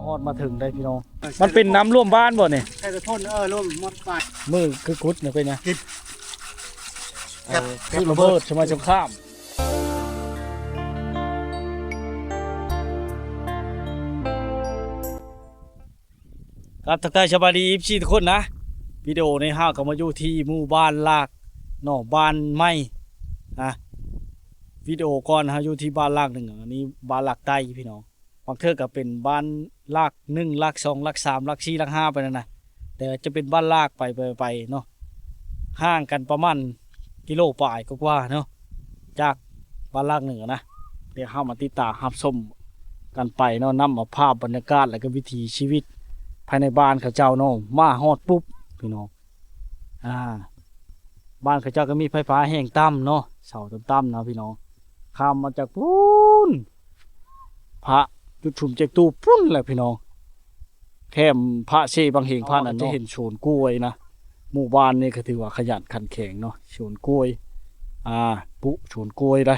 ຮອດມາເຖິງໄດ້ພີ່ນ້ອງ. ມັນເປັນນ້ຳຖ້ວມບ້ານບໍ່ນີ້? ໃສ່ກະທົນ ເອີ ລົມໝົດປາຍ. ມືຄືກຸດນີ້ເປັນຫຍັງ? ເອີ ຄືລະເບີດສະໄໝສົງຄາມ. ຄັບ ທັກທາຍສະບາຍດີ ເອັຟຊີ ທຸກຄົນນະ. ວິດີໂອນີ້ເຮົາກໍມາຢູ່ທີ່ໝູ່ບ້ານລາກເນາະ ບ້ານໃໝ່ນະ. ວິດີໂອກ່ອນເຮົາຢູ່ທີ່ບ້ານລາກໜຶ່ງ ອັນນີ້ບ້ານລາກໃຕ້ພີ່ນ້ອງ. ບາງເທື່ອກໍເປັນບ້ານລາກໜຶ່ງ ລາກສອງ ລາກສາມ ລາກສີ່ ລາກຫ້າ ໄປນັ້ນນະ ແຕ່ຈະເປັນບ້ານລາກໄປ ໄປ ໄປເນາະ ຫ່າງກັນປະມານກິໂລປາຍກວ່າໆເນາະ ຈາກບ້ານລາກໜຶ່ງນະ. ດຽວເຮົາມາຕິດຕາມຮັບຊົມກັນໄປເນາະ ນຳເອົາພາບບັນຍາກາດ ແລະກໍວິຖີຊີວິດພາຍໃນບ້ານເຂົາເຈົ້າເນາະ. ມາຮອດປຸບພີ່ນ້ອງ ອ່າ ບ້ານເຂົາເຈົ້າກໍມີໄຟຟ້າແຮງຕ່ຳເນາະ ເສົາຕ່ຳໆນະພີ່ນ້ອງ. ຂ້າມມາຈາກພຸ້ນ ພະຈຸດທຸມເຈັກຕູບພຸ້ນແຫຼະພີ່ນ້ອງ ແຄມພະເຊບັງເຮງພະນັ້ນເນາະ. ຈະເຫັນສວນກ້ວຍນະ ໝູ່ບ້ານນີ້ກໍຖືວ່າຂະຫຍັນຂັນແຂງເນາະ ສວນກ້ວຍ ອ່າ ປູກສວນກ້ວຍໄດ໋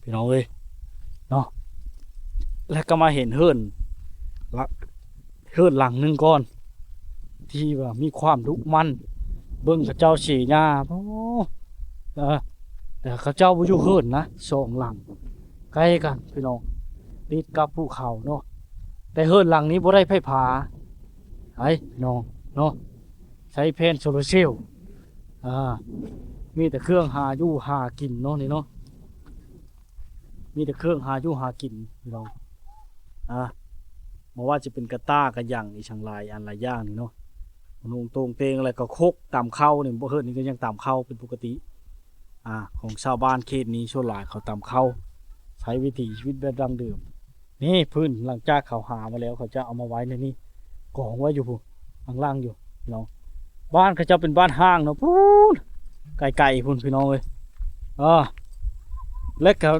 ພີ່ນ້ອງເອີຍເນາະ. ແລ້ວກໍມາເຫັນເຮືອນລະ ເຮືອນຫຼັງໜຶ່ງກ່ອນ ທີ່ວ່າມີຄວາມດຸໝັ່ນ ເບິ່ງເຂົາເຈົ້າເສຍຫຍ້າ ໂອ້ ເອີ ແຕ່ເຂົາເຈົ້າບໍ່ຢູ່ເຮືອນນະ ສອງຫຼັງໃກ້ກັນພີ່ນ້ອງ ຕິດກັບພູເຂົາເນາະ. ແຕ່ເຮືອນຫຼັງນີ້ບໍ່ໄດ້ໄຟຟ້າ ໄອ້ນ້ອງເນາະ ໃຊ້ແຜ່ນໂຊລາເຊວ ອ່າ ມີແຕ່ເຄື່ອງຫາຢູ່ຫາກິນເນາະ ນີ້ເນາະ ມີແຕ່ເຄື່ອງຫາຢູ່ຫາກິນພີ່ນ້ອງ. ອ່າ ບໍ່ວ່າຈະເປັນກະຕ່າກະຫຍັງ ອີ່ຫຍັງຫຼາຍອັນຫຼາຍຢ່າງນີ້ເນາະ ນຸ່ງໂຕ່ງເຕງ ແລ້ວກໍຄົກຕຳເຂົ້ານີ້ ບໍ່ເຮີດນີ້ກໍຍັງຕຳເຂົ້າເປັນປົກກະຕິ ອ່າ ຂອງຊາວບ້ານເຂດນີ້. ສ່ວນຫຼາຍເຂົາຕຳເຂົ້າ ໃຊ້ວິຖີຊີວິດແບບດັ້ງເດີມ. ນີ້ພື້ນ ຫຼັງຈາກເຂົາຫາມາແລ້ວ ເຂົາຈະເອົາມາໄວ້ໃນນີ້ ກອງໄວ້ຢູ່ພຸ້ນ ຂ້າງຫຼັງຢູ່ເນາະ. ບ້ານເຂົາເຈົ້າເປັນບ້ານຮ້າງເນາະ ພຸ້ນ ໄກໆພຸ້ນພີ່ນ້ອງເອີຍ. ເອີ ແລະກໍ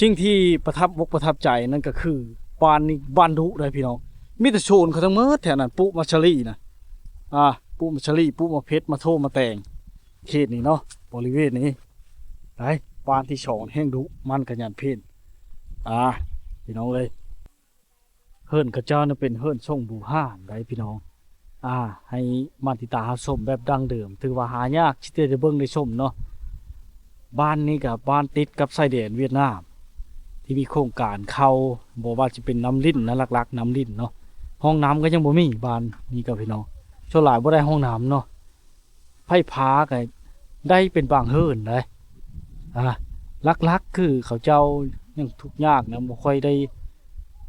ສິ່ງທີ່ປະທັບອົກປະທັບໃຈນັ້ນກໍຄື ບ້ານນີ້ບ້ານດຸເດ້ພີ່ນ້ອງ ມີແຕ່ສວນເຂົາທັງໝົດແຖວນັ້ນ ປູກໝາກສາລີນະ ອ່າ ປູກໝາກສາລີ ປູກໝາກເພັດ ໝາກໂທ ໝາກແຕງ ເຂດນີ້ເນາະ ບໍລິເວນນີ້ໄດ໋. ບ້ານທີ່ສອງແຮ່ງດຸໝັ່ນຂະຫຍັນເພນ ອ່າ ພີ່ນ້ອງເອີຍ ເຮືອນເຂົາເຈົ້ານະເປັນເຮືອນຊົງບູຮານໄດ໋ພີ່ນ້ອງ. ອ່າ ໃຫ້ມາຕິດຕາມຮັບຊົມແບບດັ້ງເດີມ ຖືວ່າຫາຍາກທີ່ຈະໄດ້ເບິ່ງໄດ້ຊົມເນາະ. ບ້ານນີ້ກໍບ້ານຕິດກັບຊາຍແດນຫວຽດນາມ ທີ່ມີໂຄງການເຂົ້າ ບໍ່ວ່າຈະເປັນນ້ຳລິນນະ ຫຼັກໆນ້ຳລິນເນາະ. ຫ້ອງນ້ຳກໍຍັງບໍ່ມີ ບ້ານນີ້ກໍພີ່ນ້ອງ ສ່ວນຫຼາຍບໍ່ໄດ້ຫ້ອງນ້ຳເນາະ. ໄຟຟ້າກໍໄດ້ເປັນບາງເຮືອນໄດ໋ ອ່າ ຫຼັກໆຄືເຂົາເຈົ້າຍັງທຸກຍາກນະ ບໍ່ຄ່ອຍໄດ້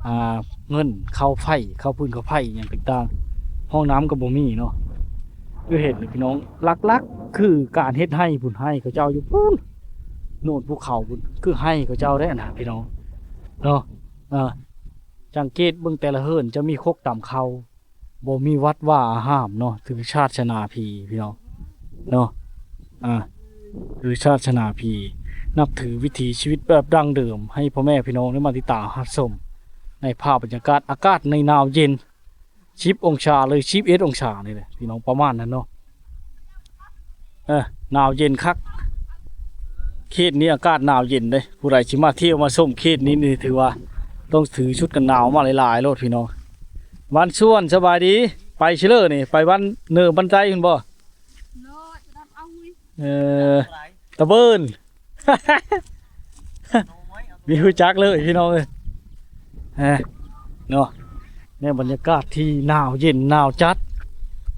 ອ່າ ເງິນເຂົ້າໄຟ ເຂົ້າຟືນເຂົ້າໄຟຫຍັງຕ່າງໆ ຫ້ອງນ້ຳກໍບໍ່ມີເນາະ. ຄືເຫັນນີ້ພີ່ນ້ອງ ຫຼັກໆຄືການເຮັດໄຮ່ພຸ້ນ ໄຮ່ເຂົາເຈົ້າຢູ່ພຸ້ນ ໂນນພູເຂົາພຸ້ນ ຄືໄຮ່ເຂົາເຈົ້າເດ້ນະພີ່ນ້ອງເນາະ. ອ່າ ສັງເກດເບິ່ງແຕ່ລະເຮືອນຈະມີຄົກຕຳເຂົ້າ ບໍ່ມີວັດວາອາຮາມເນາະ ຖືສາສະໜາຜີພີ່ນ້ອງເນາະ. ອ່າ ຖືສາສະໜາຜີ ນັບຖືວິຖີຊີວິດແບບດັ້ງເດີມ ໃຫ້ພໍ່ແມ່ພີ່ນ້ອງໄດ້ມາຕິດຕາມຮັບຊົມໃນພາບບັນຍາກາດ ອາກາດໃນໜາວເຢັນ ສິບອົງສາ ຫຼື ສິບເອັດອົງສານີ້ແຫຼະພີ່ນ້ອງ ປະມານນັ້ນເນາະ. ເອີ ໜາວເຢັນຄັກ ເຂດນີ້ອາກາດໜາວເຢັນເດ້. ຜູ້ໃດຊິມາທ່ຽວມາຊົມເຂດນີ້ນີ້ ຖືວ່າຕ້ອງຖືຊຸດກັນໜາວມາຫຼາຍໆໂລດພີ່ນ້ອງ. ບ້ານສວນ ສະບາຍດີ ໄປໃສເລີນີ້ ໄປບ້ານເນີບ້ານໃຕ້ພຸ້ນບໍ່? ເອີ ຕະເບີນ ມີຮູ້ຈັກເລີຍພີ່ນ້ອງເອີຍ ເນາະ. ໃນບັນຍາກາດທີ່ໜາວເຢັນໜາວຈັດ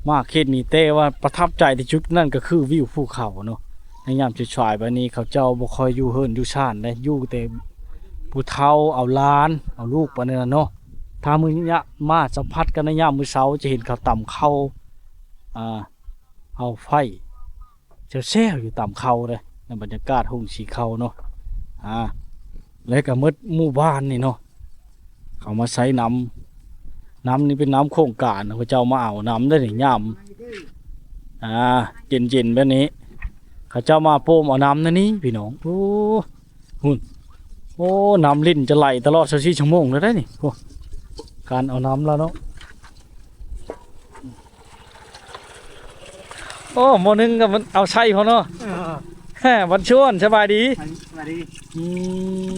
ມາເຂດນີ້ ແຕ່ວ່າປະທັບໃຈທີ່ສຸດນັ້ນກໍຄືວິວພູເຂົາເນາະ. ໃນຍາມສາຍໆແບບນີ້ ເຂົາເຈົ້າບໍ່ຄ່ອຍຢູ່ເຮືອນຢູ່ຊານເດ້ ຢູ່ແຕ່ຜູ້ເຖົ້າ ເອົາຫຼານ ເອົາລູກໄປນັ້ນນະເນາະ. ຖ້າມື້ຍາມມາສຳຜັດກັນໃນຍາມມື້ເຊົ້າ ຈະເຫັນເຂົາຕຳເຂົ້າ ອ່າ ເອົາໄຟ ແຊວໆຢູ່ຕາມເຂົາເດ້ ໃນບັນຍາກາດໂຮງສີເຂົ້າເນາະ. ອ່າ ແລ້ວກໍໝົດໝູ່ບ້ານນີ້ເນາະ ເຂົາມາໃຊ້ນ້ຳ ນ້ຳນີ້ເປັນນ້ຳໂຄງການ ເຂົາເຈົ້າມາເອົານ້ຳໄດ້ນີ້ ຍາມ ອ່າ ເຢັນໆແບບນີ້ ເຂົາເຈົ້າມາໂປ້ມເອົານ້ຳໃນນີ້ພີ່ນ້ອງ. ໂອ້ ພຸ້ນ ໂອ້ ນ້ຳລິນຈະໄຫຼຕະຫຼອດຊາວສີ່ຊົ່ວໂມງເລີຍໄດ໋ນີ້. ໂອ້ ການເອົານ້ຳລະເນາະ. ໂອ້ ໝໍໜຶ່ງກໍມັນເອົາໃສ່ພໍເນາະ. ເອີ ແຮ ວັນຊວນ ສະບາຍດີ? ສະບາຍດີ. ອື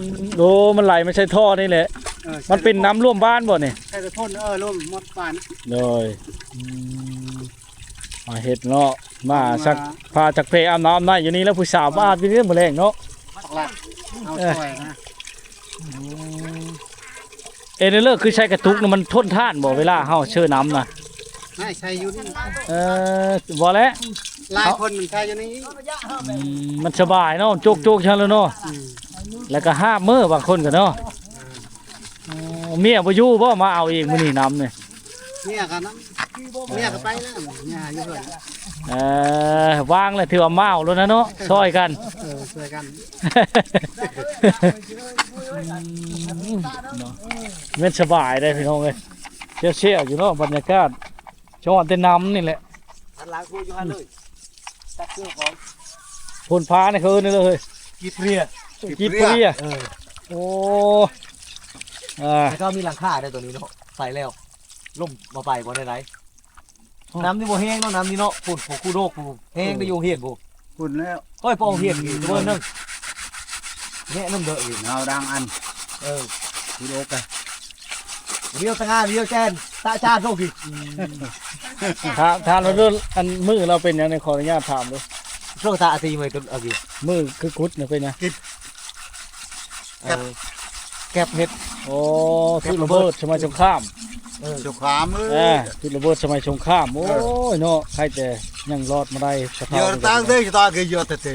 ມ ໂອ້ ມັນໄຫຼມາໃສ່ທໍ່ນີ້ແຫຼະ. ເອີ ມັນເປັນນ້ຳລວມບ້ານບໍ່ນີ້? ໃສ່ແຕ່ພົ້ນ ເອີ ລວມໝົດບ້ານ ໂດຍ ອືມ ມາເຮັດເນາະ ມາ ມາຊັກຜ້າຊັກແພ ອາບນ້ຳອາບໃນຢູ່ນີ້ແລ້ວ ຜູ້ສາວມາອາບຢູ່ນີ້ມື້ແລງເນາະ ເອົາຊ່ວຍນະ ເອີ ເອີ ເລີກ ຄືໃຊ້ກະຕຸກນະ ມັນທົນທານບໍ່ ເວລາເຮົາເຊີນ້ຳນະ? ໃຊ້ ໃຊ້ຢູ່ນີ້ ເອີ ບໍ່ແຫຼະ ຫຼາຍຄົນມັນໃຊ້ຢູ່ນີ້ ອືມ ມັນສະບາຍເນາະ ໂຈກໆ ຊັ້ນແຫຼະເນາະ ອືມ ແລ້ວກໍຫາບມືບາງຄົນກໍເນາະ ເອີ ເມຍບໍ່ຢູ່ບໍ່ ມາເອົາເອງມື້ນີ້ນ້ຳນີ້? ເມຍກໍນຳ ເມຍກໍໄປແລ້ວ ເມຍຢູ່ເຮືອນ ເອີ ວ່າງແລ້ວຖືວ່າມາເອົາໂລດນະເນາະ ຊ່ອຍກັນ ເອີ ຊ່ອຍກັນ ອືມ ເນາະ ແມ່ນສະບາຍເດ້ພີ່ນ້ອງເອີຍ ແຊວໆ ຢູ່ເນາະ ບັນຍາກາດ ຍ້ອນແຕ່ນ້ຳນີ້ແຫຼະ ຫັນຫຼັງຜູ້ຢູ່ຫັ້ນເລີຍ ຕັກເຄື່ອງຂອງ ໂພນພານີ້ເຂົາເອີ້ນແນວໃດເຮີ້ຍ? ກີບເພຍ ກີບເພຍ ເອີ ໂອ້ ອ່າ ແຕ່ກໍມີຫຼັງຄາເດ້ຕົວນີ້ເນາະ ໃສ່ແລ້ວ ລົມມາໄປບໍ່ໄດ້ໃດ ໂອ້ ນ້ຳນີ້ບໍ່ແຮງເນາະ ນ້ຳນີ້ເນາະ ພຸ້ນ ຜູ້ຄູໂດກຜູ້ແຮງໄດ້ຢູ່ໂຮງຮຽນຜູ້ ພຸ້ນແລ້ວ ໂອ້ຍ ປອງຮຽນອີກເບິ່ງໜຶ່ງ ແນະນຳເດີອີກ ເຮົາດັງອັນ ເອີ ຄູໂດກກະ ວຽວຕະງານ ວຽວແຈນ ຕະຈານໂລກອີກ ຖາມ ຖາມລາວເດີ ອັນມືລາວເປັນຫຍັງນີ້ ຂໍອະນຸຍາດຖາມເດີ ໂຊຕາອາຕີເມຍຕຸນອາກີ ມືຄືກຸດນະເປັນຫຍັງ? ເອີ ແກັບເຮັດ ໂອ້ ຖືກລະເບີດສະໄໝສົງຄາມ ເອີ ສົງຄາມ ເອີ ເອີ ຖືກລະເບີດສະໄໝສົງຄາມ ໂອ້ຍເນາະ ໃຄແຕ່ຍັງລອດມາໄດ້ ເອີ ສະເທົາ ເຍອະຕາງເດ້ ຕາເກເຍອະແທ້ໆ ເອີ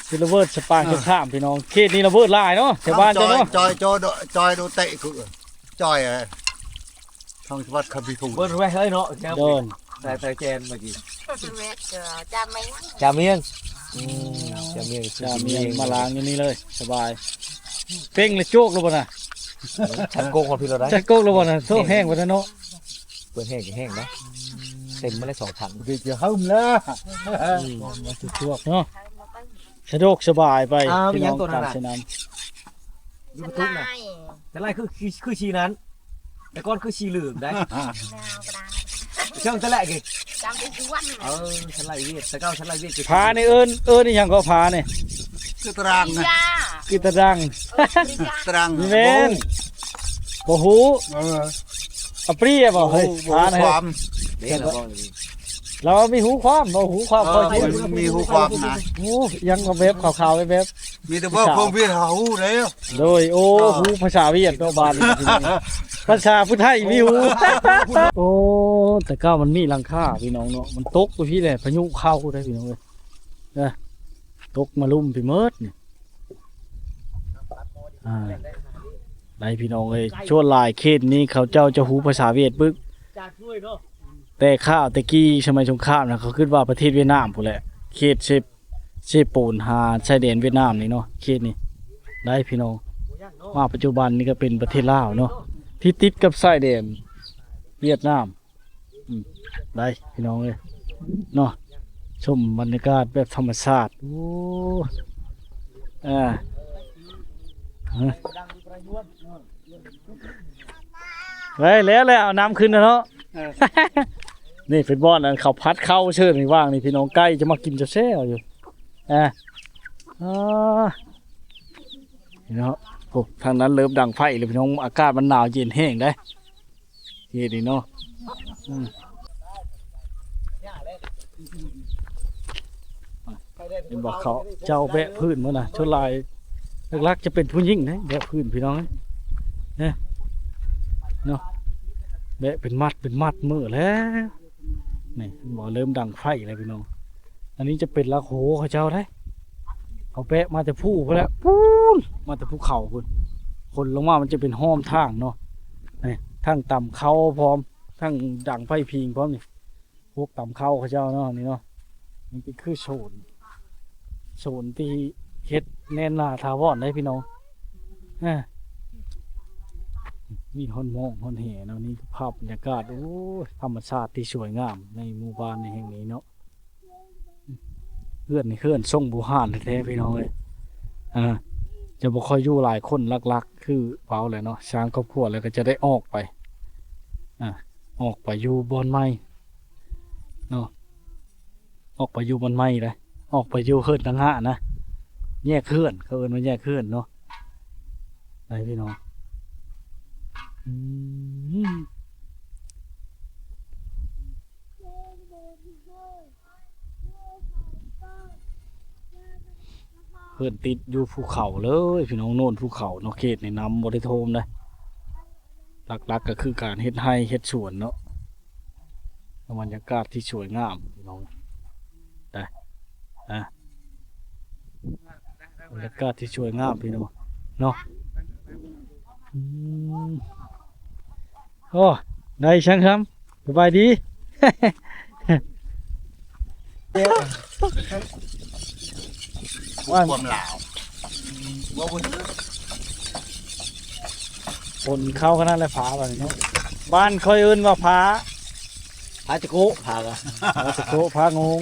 ຖືກລະເບີດສະປາງສົງຄາມ ພີ່ນ້ອງ ເຂດນີ້ລະເບີດຫຼາຍເນາະ ແຖວບ້ານເຈົ້າເນາະ ຈອຍ ຈອຍ ຈອຍໂດເຕະຄື ຈອຍ ທາງຈັງຫວັດຄຳພີພູ ເບິ່ງແວ່ເຮີ້ຍເນາະ ໂດນ ແຕ່ ແຕ່ແຈນເມື່ອກີ້ ແມ່ນ ເອີ ຈາມມຽງ ຈາມມຽງ ອືມ ຈາມມຽງ ຈາມມຽງ ມາລ້າງຢູ່ນີ້ເລີຍ ສະບາຍ ເປັ່ງແລ້ວໂຈກແລ້ວບໍ່ນະ? ເອີ ຊັກໂກກມາພີ້ແລ້ວໄດ໋ ຊັກໂກກແລ້ວບໍ່ນະ? ໂຊກແຮງບໍ່ນະເນາະ ເປີດແຮງກໍແຮງນະ ເຕັມມາແລ້ວສອງຖັງ ເດຈະເຫິມແລ້ວ ອືມ ມາສະດວກເນາະ ສະດວກສະບາຍໄປ ອ່າ ພີ່ນ້ອງ ມີຫຍັງຕົວນັ້ນນະ? ຢູ່ປະຕູນະ ສະໄລ ສະໄລຄື ຄື ຄືສີນັ້ນ ແຕ່ກ່ອນຄືສີເຫຼືອງໄດ໋ ເຊິ່ງສະໄລກີ້ ຈຳໄດ້ຊວນ ເອີ ສະໄລຫວຽດ ແຕ່ເກົ່າສະໄລຫວຽດ ຜານີ້ເອີ້ນ ເອີ້ນອີ່ຫຍັງກໍຜານີ້? ຄືຕະດາງນະ ຄືຕະດາງ ເອີ ຕະດາງ ແມ່ນ ບໍ່ຮູ້ ເອີ ອາປຣີບໍ່ເຮີ້ຍ ບໍ່ຮູ້ ຜານີ້ ຄວາມ ເດ້ລະ ລາວມີຫູຄວາມ ເວົ້າຫູຄວາມ ເອີ ຂ້ອຍ ມັນມີຫູຄວາມນະ ໂອ້ ຍັງກໍແບບຂາວໆ ແບບ ມີແຕ່ເວົ້າຄວາມຫວຽດຫາຮູ້ແລ້ວ ໂດຍ ໂອ້ ເອີ ຫູພາສາຫວຽດເນາະ ບາດນີ້ ພາສາຜູ້ໄທມີຫູ ໂອ້ ແຕ່ເກົ່າມັນມີຫຼັງຄາພີ່ນ້ອງເນາະ ມັນຕົກໄປພີ້ແຫຼະ ພາຍຸເຂົ້າເດ້ພີ່ນ້ອງເອີຍ ເອີ ຕົກມາລຸ່ມພີ້ໝົດນີ້ ອ່າ ໄດ້ພີ່ນ້ອງເອີຍ ສ່ວນຫຼາຍເຂດນີ້ເຂົາເຈົ້າຈະຮູ້ພາສາຫວຽດປຶກ ແຕ່ຄາວແຕ່ກີ້ສະໄໝສົງຄາມນະ ເຂົາຄິດວ່າປະເທດຫວຽດນາມພຸ້ນແຫຼະ ເຂດເຊ ເຊໂປນຫາຊາຍແດນຫວຽດນາມນີ້ເນາະ ເຂດນີ້ ໄດ້ພີ່ນ້ອງ ມາປັດຈຸບັນນີ້ກໍເປັນປະເທດລາວເນາະ ທີ່ຕິດກັບຊາຍແດນຫວຽດນາມ ອືມ ໄດ້ພີ່ນ້ອງເອີຍເນາະ ຊົມບັນຍາກາດແບບທຳມະຊາດ ໂອ້ ເອີ ໄດ້ແລ້ວແຫຼະ ເອົານ້ຳຂຶ້ນແລ້ວເນາະ ເອີ ນີ້ເປັນບ່ອນອັນເຂົາຜັດເຂົ້າເຊີນນີ້ ວ່າງນີ້ພີ່ນ້ອງ ໄກ່ຈະມາກິນແຊວໆ ຢູ່ ອ່າ ນີ້ເນາະ ໂອ້ ທາງນັ້ນເລີ່ມດັງໄຟແລ້ວພີ່ນ້ອງ ອາກາດມັນໜາວເຢັນແຮງເດ້ ເຮັດນີ້ເນາະ ອືມ ເຫັນບໍ່ ເຂົາເຈົ້າແບະພື້ນໝົດນະ ສ່ວນຫຼາຍຫຼັກໆຈະເປັນຜູ້ຍິງເດ້ ແບະພື້ນພີ່ນ້ອງເອີຍ ເນາະ ແບະເປັນມັດເປັນມັດມື້ແລ້ວ ນີ້ ເຫັນບໍ່ ເລີ່ມດັງໄຟແລ້ວພີ່ນ້ອງ ອັນນີ້ຈະເປັນຫຼັກໂຫເຂົາເຈົ້າເດ້ ເຂົາແບະມາແຕ່ພູພຸ້ນແຫຼະ ປູນ ມາແຕ່ພູເຂົາພຸ້ນ ຂົນລົງມາມັນຈະເປັນຫ້ອມທາງເນາະ ນີ້ ທັງຕຳເຂົ້າພ້ອມ ທັງດັງໄຟພິງພ້ອມນີ້ ພວກຕຳເຂົ້າເຂົາເຈົ້າເນາະ ນີ້ເນາະ ມັນເປັນຄືໂຊນ ໂຊນທີ່ເຮັດແໜ້ນໜາຖາວອນເດ້ພີ່ນ້ອງ ອາ ມີຮອດໝອກຮອດແຫເນາະ ນີ້ພາບບັນຍາກາດ ໂອ້ຍ ທຳມະຊາດທີ່ສວຍງາມໃນໝູ່ບ້ານໃນແຫ່ງນີ້ເນາະ ເຮືອນນີ້ເຮືອນຊົງບູຮານແທ້ໆ ພີ່ນ້ອງເອີຍ ອາ ຈະບໍ່ຄ່ອຍຢູ່ຫຼາຍຄົນ ຫຼັກໆຄືເວົ້າແຫຼະເນາະ ສ້າງຄອບຄົວແລ້ວກໍຈະໄດ້ອອກໄປ ອາ ອອກໄປຢູ່ບ່ອນໃໝ່ ເນາະ ອອກໄປຢູ່ບ່ອນໃໝ່ເດ້ ອອກໄປຢູ່ເຮືອນຕ່າງຫາກນະ ແຍກເຮືອນ ເຂົາເອີ້ນວ່າແຍກເຮືອນເນາະ ໄດ້ພີ່ນ້ອງ ອືມ ເຮືອນຕິດຢູ່ພູເຂົາເລີຍພີ່ນ້ອງ ໂນນພູເຂົາເນາະ. ເຂດນີ້ນ້ຳບໍ່ໄດ້ຖ້ວມເດ້ ຫຼັກໆກໍຄືການເຮັດໄຮ່ເຮັດສວນເນາະ. ບັນຍາກາດທີ່ສວຍງາມພີ່ນ້ອງ ໄດ້ ອ່າ ບັນຍາກາດທີ່ສວຍງາມພີ່ນ້ອງເນາະ. ອືມ ໂອ້ ໄດ້ຊ່າງຄຳ ສະບາຍດີ. ຄວາມລາວ ຝົນເຂົ້າຂະໜາດແລ້ວ ຟ້າບາດນີ້ເນາະ. ບ້ານຂ້ອຍເອີ້ນວ່າຟ້າ ພາຈະໂກະ ພາກະ ພາຈະໂກະ ພາງົງ.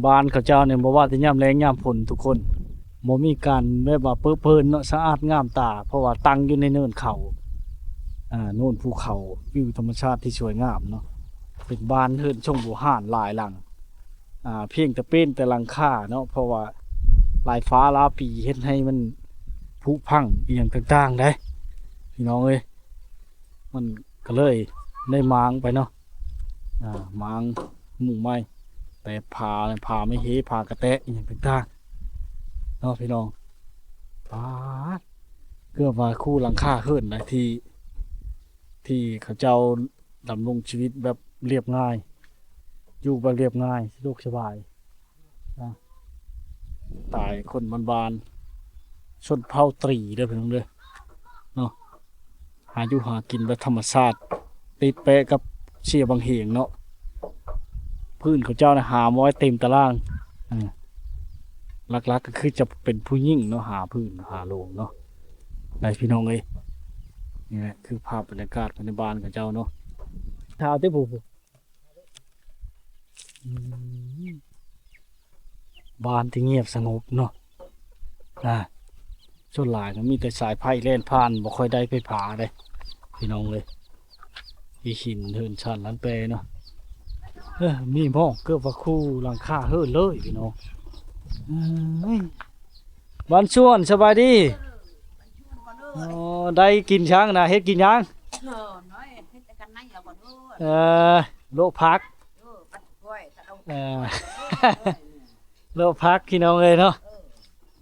ບ້ານເຂົາເຈົ້ານີ້ ບໍ່ວ່າແຕ່ຍາມແລ້ງຍາມຝົນທຸກຄົນ ບໍ່ມີການແບບວ່າເປິເປິນເນາະ ສະອາດງາມຕາ ເພາະວ່າຕັ້ງຢູ່ໃນເນີນເຂົາ ອ່າ ໂນນພູເຂົາ ວິວທຳມະຊາດທີ່ສວຍງາມເນາະ. ເປັນບ້ານເຮືອນຊົງບູຮານຫຼາຍຫຼັງ ອ່າ ພຽງແຕ່ເປັນແຕ່ຫຼັງຄາເນາະ ເພາະວ່າຫຼາຍຟ້າຫຼາຍປີເຮັດໃຫ້ມັນຜຸພັງອີ່ຫຍັງຕ່າງໆໄດ໋ ພີ່ນ້ອງເອີຍ. ມັນກໍເລີຍໄດ້ມ້າງໄປເນາະ ອ່າ ມ້າງມຸງໄມ້ ແຕກຜ້າ ຜ້າໄມ້ເຮ ຜ້າກະແຕະ ອີ່ຫຍັງຕ່າງໆເນາະ ພີ່ນ້ອງ. ປາດ ເກືອບວ່າຄູ່ຫຼັງຄາເຮືອນນະ ທີ່ ທີ່ເຂົາເຈົ້າດຳລົງຊີວິດແບບລຽບງ່າຍ ຢູ່ແບບລຽບງ່າຍ ສະດວກສະບາຍ ອ່າ ສະໄຕລ໌ຄົນບ້ານໆ ຊົນເຜົ່າຕຣີເດີພີ່ນ້ອງເດີເນາະ. ຫາຢູ່ຫາກິນແບບທຳມະຊາດ ຕິດແປະກັບເຊຍບັງເຫງເນາະ. ພື້ນເຂົາເຈົ້ານະຫາມາໄວ້ເຕັມຕາລ່າງ ເອີ ຫຼັກໆກໍຄືຈະເປັນຜູ້ຍິງເນາະ ຫາພື້ນຫາໂລງເນາະ ໄດ້ພີ່ນ້ອງເອີຍ. ນີ້ແຫຼະຄືພາບບັນຍາກາດພາຍໃນບ້ານເຂົາເຈົ້າເນາະ. ຖ້າເອົາແຕ່ຜູ້ ອືມ ບ້ານທີ່ງຽບສະຫງົບເນາະ ອ່າ ສ່ວນຫຼາຍກໍມີແຕ່ສາຍໄຟແລ່ນຜ່ານ ບໍ່ຄ່ອຍໄດ້ໄຟຟ້າເດ້ພີ່ນ້ອງເອີຍ. ທີ່ຫີນເຮືອນຊານລ້ານແປເນາະ ເອີ ມີໝໍ້ ເກືອບວ່າຄູ່ຫຼັງຄາເຮືອນເລີຍພີ່ນ້ອງ. ເອີຍ ບ້ານຊວນ ສະບາຍດີ. ອໍ ໄດ້ກິນຫຍັງນະ ເຮັດກິນຫຍັງ? ເອີ ໂລະຜັກ ເອີ ໂລະຜັກພີ່ນ້ອງເອີຍເນາະ.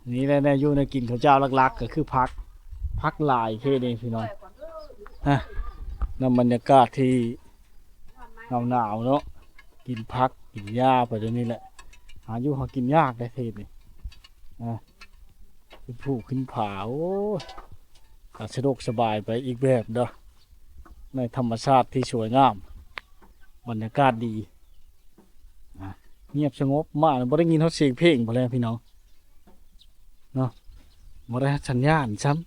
ເອີ ນີ້ແຫຼະແນວຢູ່ແນວກິນເຂົາເຈົ້າ ຫຼັກໆກໍຄືຜັກ ຜັກຫຼາຍເຂດນີ້ພີ່ນ້ອງ. ນຳບັນຍາກາດທີ່ໜາວໆເນາະ ກິນຜັກກິນຫຍ້າໄປແບບນີ້ແຫຼະ. ຫາຢູ່ຫາກິນຍາກເດ້ເຂດນີ້ ອ່າ ຂຶ້ນພູຂຶ້ນຜາ ໂອ້ຍ ກໍສະດວກສະບາຍໄປອີກແບບເນາະ ໃນທຳມະຊາດທີ່ສວຍງາມ ບັນຍາກາດດີ ອ່າ ງຽບສະຫງົບ ມາແລ້ວບໍ່ໄດ້ຍິນຮອດສຽງເພງພຸ້ນແຫຼະພີ່ນ້ອງເນາະ ບໍ່ໄດ້ຮັບສັນຍານຊ້ຳ.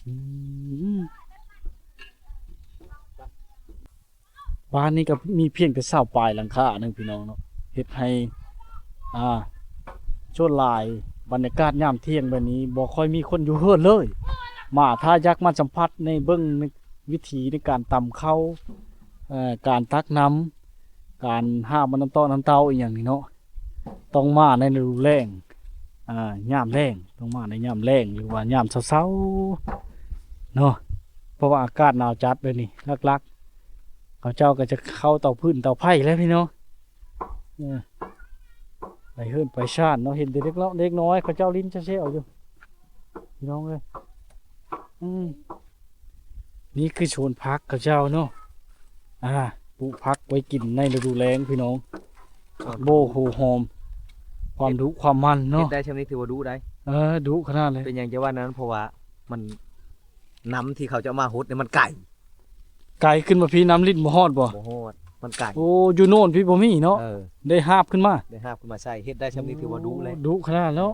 ອືມ ບ້ານນີ້ກໍມີພຽງແຕ່ຊາວປາຍຫຼັງຄາໜຶ່ງພີ່ນ້ອງເນາະ ເຮັດໃຫ້ ອ່າ ສ່ວນຫຼາຍບັນຍາກາດຍາມທ່ຽງແບບນີ້ ບໍ່ຄ່ອຍມີຄົນຢູ່ເຮືອນເລີຍ. ມາ ຖ້າຢາກມາສຳຜັດໃນ ເບິ່ງໃນວິຖີໃນການຕຳເຂົ້າ ເອີ ການຕັກນ້ຳ ການຫາບເອົານ້ຳເຕົ້າ ນ້ຳເຕົ້າອີ່ຫຍັງນີ້ເນາະ ຕ້ອງມາໃນລະດູແລ້ງ ອ່າ ຍາມແລ້ງ ຕ້ອງມາໃນຍາມແລ້ງ ຫຼືວ່າຍາມເຊົ້າໆເນາະ ເພາະວ່າອາກາດໜາວຈັດແບບນີ້. ຫຼັກໆເຂົາເຈົ້າກໍຈະເຂົ້າເຕົາຟືນເຕົາໄຟແຫຼະພີ່ນ້ອງ ເອີ ໄປເຮືອນໄປຊານເນາະ. ເຫັນແຕ່ເດັກເນາະ ເດັກນ້ອຍເຂົາເຈົ້າຫຼິ້ນແຊວໆຢູ່ ພີ່ນ້ອງເອີຍ. ອືມ ນີ້ຄືສວນຜັກເຂົາເຈົ້າເນາະ ອ່າ ປູກຜັກໄວ້ກິນໃນລະດູແລ້ງພີ່ນ້ອງ. ຜັກໂບ ຫົວຫອມ ຄວາມດຸຄວາມມັນເນາະ ເຮັດໄດ້ຊ່ຳນີ້ຖືວ່າດຸໄດ໋. ເອີ ດຸຂະໜາດເລີຍ. ເປັນຫຍັງຈະວ່ານັ້ນ? ເພາະວ່າມັນ ນ້ຳທີ່ເຂົາຈະເອົາມາຫົດນີ້ມັນໄກ ໄກຂຶ້ນມາພີ້ ນ້ຳລິດບໍ່ຮອດບໍ່? ບໍ່ຮອດ ມັນໄກ. ໂອ້ ຢູ່ໂນນພີ້ບໍ່ມີເນາະ. ເອີ ໄດ້ຫາບຂຶ້ນມາ ໄດ້ຫາບຂຶ້ນມາໃສ່ ເຮັດໄດ້ຊ່ຳນີ້ຖືວ່າດຸແລ້ວ. ໂອ້ ດຸຂະໜາດເນາະ.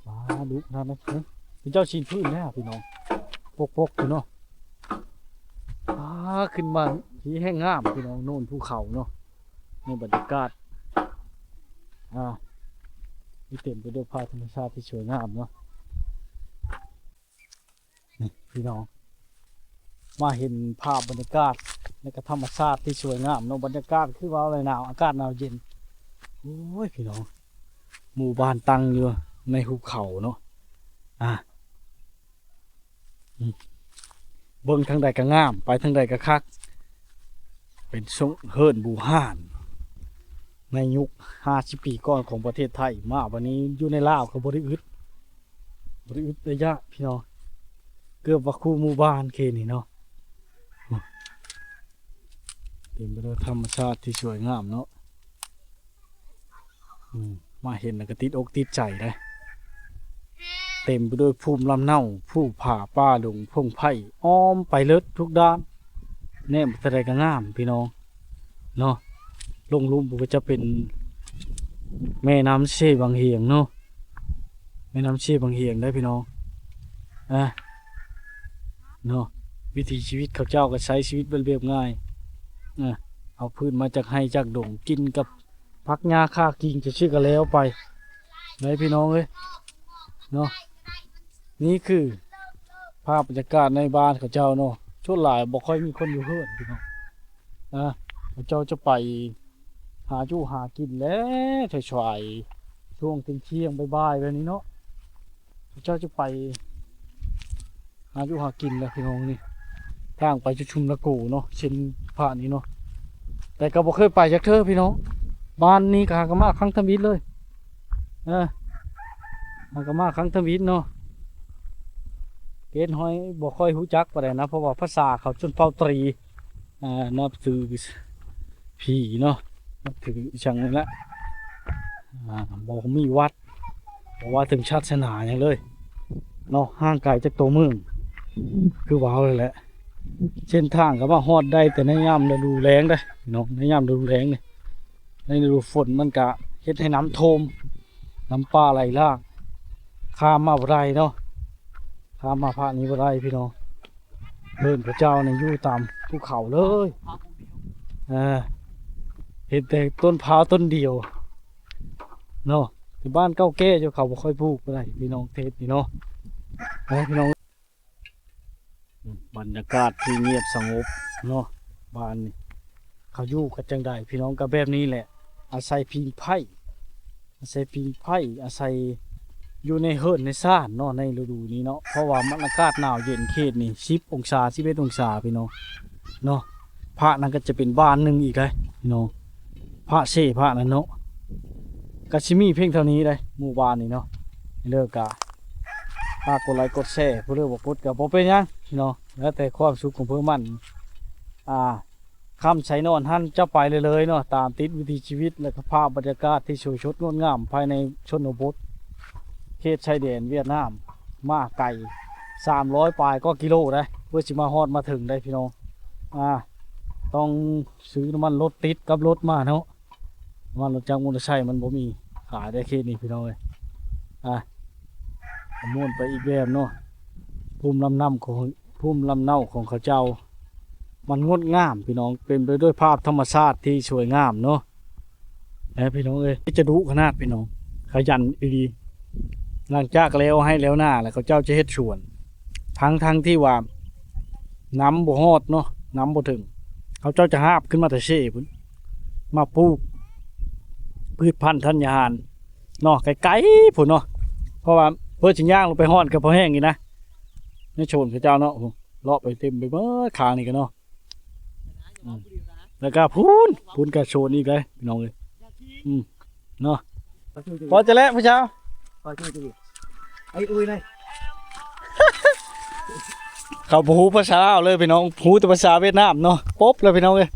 ເອີ ວ້າ ດຸຂະໜາດນັ້ນເນາະ. ເປັນເຈົ້າຊີ້ນພື້ນແລ້ວພີ່ນ້ອງ ປົກໆຢູ່ເນາະ. ວ້າ ຂຶ້ນມາທີ່ແຫ່ງງາມພີ່ນ້ອງ ໂນນພູເຂົາເນາະ. ໃນບັນຍາກາດ ອ່າ ທີ່ເຕັມໄປດ້ວຍພາບທຳມະຊາດທີ່ສວຍງາມເນາະ. ນີ້ພີ່ນ້ອງ ມາເຫັນພາບບັນຍາກາດ ແລະກໍທຳມະຊາດທີ່ສວຍງາມເນາະ, ບັນຍາກາດຄືວ່າແລ້ວໜາວ, ອາກາດໜາວເຢັນ. ໂອ້ຍ ພີ່ນ້ອງ, ໝູ່ບ້ານຕັ້ງຢູ່ໃນຫຸບເຂົາເນາະ. ອ່າ ອືມ ເບິ່ງທາງໃດກໍງາມ, ໄປທາງໃດກໍຄັກ. ເປັນຊົງເຮີນບູຮານໃນຍຸກຫ້າສິບປີກ່ອນຂອງປະເທດໄທ, ມາບັດນີ້ຢູ່ໃນລາວກໍບໍ່ໄດ້ອຶດ, ບໍ່ໄດ້ອຶດໄດ້ຍາກ ພີ່ນ້ອງ. ເກືອບວ່າຄູ່ໝູ່ບ້ານເຂດນີ້ເນາະ, ເຕັມໄປດ້ວຍທຳມະຊາດທີ່ສວຍງາມເນາະ. ອືມ ມາເຫັນແລ້ວກໍຕິດອົກຕິດໃຈເດ້. ເຕັມໄປດ້ວຍພູມລຳເນົາ, ພູຜາ, ປ່າດົງ, ພົງໄພ, ອ້ອມໄປເລີດທຸກດ້ານ. ແນມໄປທາງໃດກໍງາມ ພີ່ນ້ອງເນາະ. ລົງລຸ່ມກໍຈະເປັນແມ່ນ້ຳເຊບັງຫຽງເນາະ, ແມ່ນ້ຳເຊບັງຫຽງເດ້ ພີ່ນ້ອງ. ອ່າ ເນາະ, ວິຖີຊີວິດເຂົາເຈົ້າກໍໃຊ້ຊີວິດແບບລຽບງ່າຍ. ອ່າ ເອົາພືດມາຈາກໄຮ່ຈາກດົງ, ກິນກັບຜັກຫຍ້າຂ່າກິ່ງຈັ່ງຊີ້ກໍແລ້ວໄປ ໄດ້ ພີ່ນ້ອງເອີຍເນາະ. ນີ້ຄືພາບບັນຍາກາດໃນບ້ານເຂົາເຈົ້າເນາະ, ສ່ວນຫຼາຍບໍ່ຄ່ອຍມີຄົນຢູ່ເຮືອນ ພີ່ນ້ອງ. ອ່າ ເຂົາເຈົ້າຈະໄປຫາຢູ່ຫາກິນແລ້ວ ສາຍໆ ຊ່ວງທ່ຽງໆ ບ່າຍໆ ແບບນີ້ເນາະ, ເຂົາເຈົ້າຈະໄປຫາຢູ່ຫາກິນແລ້ວ ພີ່ນ້ອງ. ນີ້ທາງໄປຈຸຊຸມລະໂກເນາະ, ເສັ້ນຜ່ານນີ້ເນາະ, ແຕ່ກໍບໍ່ເຄີຍໄປຈັກເທື່ອ ພີ່ນ້ອງ. ບ້ານນີ້ກໍຫາກໍມາຄັ້ງທຳອິດເລີຍ. ເອີ ຫາກໍມາຄັ້ງທຳອິດເນາະ, ເກດຫ້ອຍບໍ່ຄ່ອຍຮູ້ຈັກປານໃດນະ, ເພາະວ່າພາສາເຂົາຊົນເຜົ່າຕຣີ ອ່າ ນັບຖືຜີເນາະ, ນັບຖືອີ່ຫຍັງນີ້ແຫຼະ. ອ່າ ບໍ່ມີວັດ, ບໍ່ວ່າເຖິງສາສະໜາຫຍັງເລີຍເນາະ, ຫ່າງໄກຈາກຕົວເມືອງ ຄືວ່າເຮົານັ້ນແຫຼະ. ເສັ້ນທາງກໍມາຮອດໄດ້ແຕ່ໃນຍາມລະດູແລ້ງເດ້ເນາະ, ໃນຍາມລະດູແລ້ງນີ້. ໃນລະດູຝົນມັນກະເຮັດໃຫ້ນ້ຳຖ້ວມ, ນ້ຳປ່າໄຫຼຫຼາກ, ຂ້າມມາບໍ່ໄດ້ເນາະ, ຂ້າມມາພາກນີ້ບໍ່ໄດ້ ພີ່ນ້ອງ. ເຮືອນເຂົາເຈົ້ານີ້ຢູ່ຕາມພູເຂົາເລີຍ, ເອີ ເຫັນແຕ່ຕົ້ນພ້າວຕົ້ນດຽວເນາະ, ແຕ່ບ້ານເກົ່າແກ່ຢູ່ ເຂົາບໍ່ຄ່ອຍປູກປານໃດ ພີ່ນ້ອງ, ເຂດນີ້ເນາະ. ເອີ ພີ່ນ້ອງ ອືມ ບັນຍາກາດທີ່ງຽບສະຫງົບເນາະ, ບ້ານນີ້ເຂົາຢູ່ກັນຈັ່ງໃດ ພີ່ນ້ອງ? ກໍແບບນີ້ແຫຼະ, ອາໄສພິງໄຟ, ອາໄສພິງໄຟ, ອາໄສຢູ່ໃນເຮືອນໃນຊານເນາະ ໃນລະດູນີ້ເນາະ, ເພາະວ່າມັນອາກາດໜາວເຢັນເຂດນີ້ ສິບອົງສາ ສິບເອັດອົງສາ ພີ່ນ້ອງເນາະ. ພາກນັ້ນກໍຈະເປັນບ້ານໜຶ່ງອີກເດ້ເນາະ, ພາກເຊພາກນັ້ນເນາະ. ກໍຊິມີພຽງເທົ່ານີ້ເດ້ ໝູ່ບ້ານນີ້ເນາະ. ເລີກກະຝາກກົດໄລກົດແຊ, ຜູ້ເລີກບໍ່ກົດກໍບໍ່ເປັນຫຍັງເນາະ, ແລ້ວແຕ່ຄວາມສຸກຂອງເພິ່ນມັນ. ອ່າ ຄ່ຳໃສນອນຫັ້ນ ຈະໄປເລື້ອຍໆເນາະ, ຕາມຕິດວິຖີຊີວິດ ແລະກໍພາບບັນຍາກາດທີ່ສວຍສົດງົດງາມພາຍໃນຊົນນະບົດ ເຂດຊາຍແດນຫວຽດນາມ. ມາໄກສາມຮ້ອຍປາຍກວ່າກິໂລໄດ໋ ເພື່ອຊິມາຮອດມາເຖິງໄດ໋ ພີ່ນ້ອງ. ອ່າ ຕ້ອງຊື້ນ້ຳມັນລົດຕິດກັບລົດມາເນາະ, ນ້ຳມັນລົດຈັກມໍເຕີໄຊມັນບໍ່ມີຂາຍໄດ໋ເຂດນີ້ ພີ່ນ້ອງເອີຍ. ອ່າ ມ່ວນໄປອີກແບບເນາະ, ພູມລຳນ້ຳຂອງ ພູມລຳເນົາຂອງເຂົາເຈົ້າ ມັນງົດງາມ ພີ່ນ້ອງ, ເຕັມໄປດ້ວຍພາບທຳມະຊາດທີ່ສວຍງາມເນາະ. ແລ້ວພີ່ນ້ອງເອີຍ ຈະດຸຂະໜາດ ພີ່ນ້ອງ, ຂະຫຍັນອີ່ຫຼີ. ຫຼັງຈາກແລ້ວໄຮ່ແລ້ວນາແລ້ວ ເຂົາເຈົ້າຈະເຮັດສວນ, ທັງໆທີ່ວ່ານ້ຳບໍ່ຮອດເນາະ, ນ້ຳບໍ່ເຖິງ, ເຂົາເຈົ້າຈະຫາບຂຶ້ນມາແຕ່ເຊພຸ້ນ ມາປູກພືດພັນທັນຍາຫານເນາະ, ໄກໆພຸ້ນເນາະ, ເພາະວ່າເພິ່ນຊິຍ່າງລົງໄປຮອດກໍພໍແຮງຢູ່ນະ. ໃນໂຊນເຂົາເຈົ້າເນາະ, ເລາະໄປເຕັມໄປເບິດຂ້າງນີ້ກໍເນາະ. ອືມ ແລ້ວກໍພຸ້ນ ພຸ້ນກໍໂຊນອີກເດ້ ພີ່ນ້ອງເອີຍ. ອືມ ເນາະ ພໍຈະແລ້ວຜູ້ສາວ ໄອ້ອຸ້ຍນີ້ ເຂົາບໍ່ຮູ້ພາສາລາວເລີຍ ພີ່ນ້ອງ, ຮູ້ແຕ່ພາສາຫວຽດນາມເນາະ. ປົບເລີຍ ພີ່ນ້ອງເອີຍ.